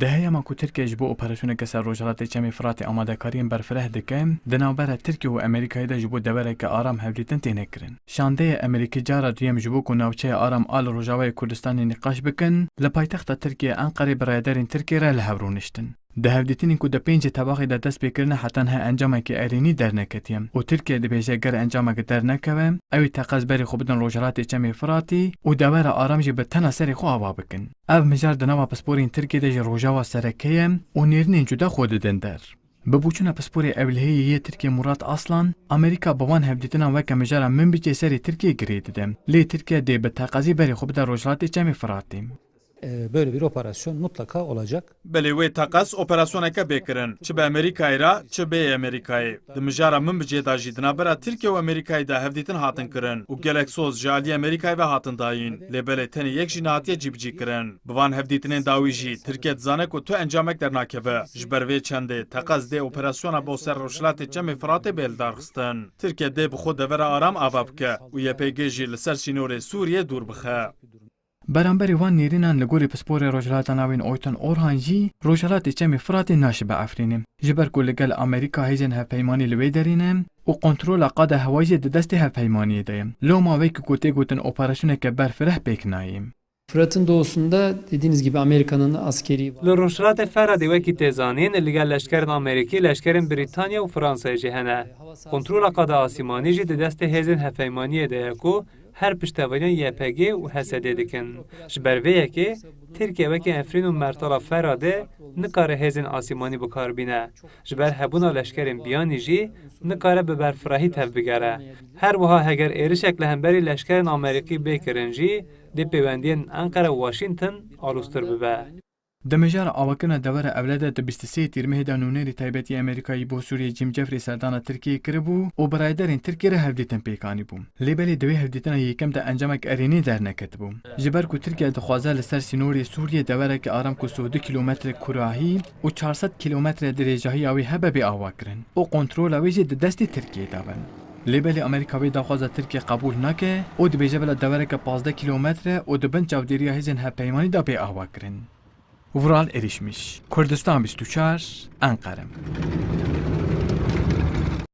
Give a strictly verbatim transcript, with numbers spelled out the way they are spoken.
Di heyama ku Tirkiye ji bo operasyoneke ser Rojhilatê Çemê Firatê amadekariyên berfireh dike, di navbera Tirkiye û Amerîkayê de ji bo devereke aram hevdîtin têne kirin. Şandeyê Amerîkî cara duyem ji bo ku navçeya aram a li Rojavayê Kurdistanê nîqaş bikin, li paytexta Tirkiye Enqerê bi rayedarên Tirkiye re li hev rûniştin. Di hevdîtinên ku di pêncê tebaxê de dest pê kirine heta niha encamekî erênî derneketiye û Tirkiye dibêje ger encamek dernekeve, ew ê teqez berê xwe bidin Rojhilatê Çemê Firatî û devera aram jî bi tena serê xwe ava bikin. Ev mijar di nava pisporên Tirkiyê de jî rojava sereke ye û nêrînên cuda xwe didin der. Bi boçûna pisporê ewlehiyê yê Tirkiyê Murat Aslan, Amerîka bi van hevdîtinan weke mijara Minbicê serê Tirkiyê girê dide. Lê Tirkiye dê bi teqezî berê xwe bide Rojhilatê Çemê Firatê. E, böyle bir operasyon mutlaka olacak. Belê wê teqez operasyoneke bê kirin. Çi bi Amerîkayê re, çi bê Amerîkayê. Di mijara Minbicê de jî di navbera Tirkiye û Amerîkayê de hevdîtin hatin kirin û gelek soz ji aliyê Amerîkayê ve hatin dayîn. Lê belê tenê yek jî nehatiye cîbicî kirin. Bi van hevdîtinên dawî jî Tirkiye dizane ku tu encamek dernakeve. Ji ber vê çendê teqez dê operasyona bo ser Rojhilatê Çemê Firatê bê lidarxistin. Tirkiye dê bi xwe devera aram ava bike û Y P G jî li ser sînorê Sûriyê dûr bixe. Beramberî van nêrînan li gorî pisporê Rojhilata Navîn Oytun Orhan jî Rojhilatê Çemê Firatê naşibe Efrînê. Ji ber ku li gel Amerîka hêzên hevpeymanî li wê derê ne û kontrola qada hewayî jî di destê hevpeymaniyê de ye. Loma wekî ku tê gotin operasyoneke berfireh pêk nayê. Fırat'ın doğusunda dediğiniz gibi Amerika'nın askeri Li Rojhilatê Feradê wekî tê zanîn, li gel leşkerên Amerîkî leşkerên Brîtanya û Fransayê jî hene. Kontrola qada asîmanî jî di destê hêzên hevpeymaniyê de ye ku her piştevaniya Y P G û H S D'ê dikin. Ji ber vê yekê Tirkiye weke Efrîn û Mertala Feradê nikare hêzên asîmanî bi kar bîne. Ji ber hebûna leşkerên biyanî jî nikare bi berfirehî tevbigere. Her wiha heger êrişek li hemberî leşkerên Amerîkî bê kirin jî, dê pêwendiyên Enqere û Washington aloztir bibe. Di mijara avakirina devera ewle de di bîst û sê Tîrmehê de nûnerê taybetî Amerîkayî bo Sûriyê Jim Jeffrey serdana Tirkiyeyê kiribû û bi rayedarên Tirkiyê re hevdîtin pêk anîbû. Lê belê di wê hevdîtina yekem de encamek erênî derneketibû. Ji ber ku Tirkiye dixwaze li ser sînorê Sûriyê devereke aram ku sih û du kîlometre kurahî û çar sed kîlometre dirêjahiya wê hebe bê avakirin û kontrola wê jî di destê Tirkiyê de be. Lê belê Amerîka vê daxwaza Tirkiye qebûl nake û dibêje bila devereke pazdeh kîlometre û di bin çavdêriya hêzên hevpeymanî de bê avakirin. Vural Erişmiş, Kurdistan bîst û çar, Enqere.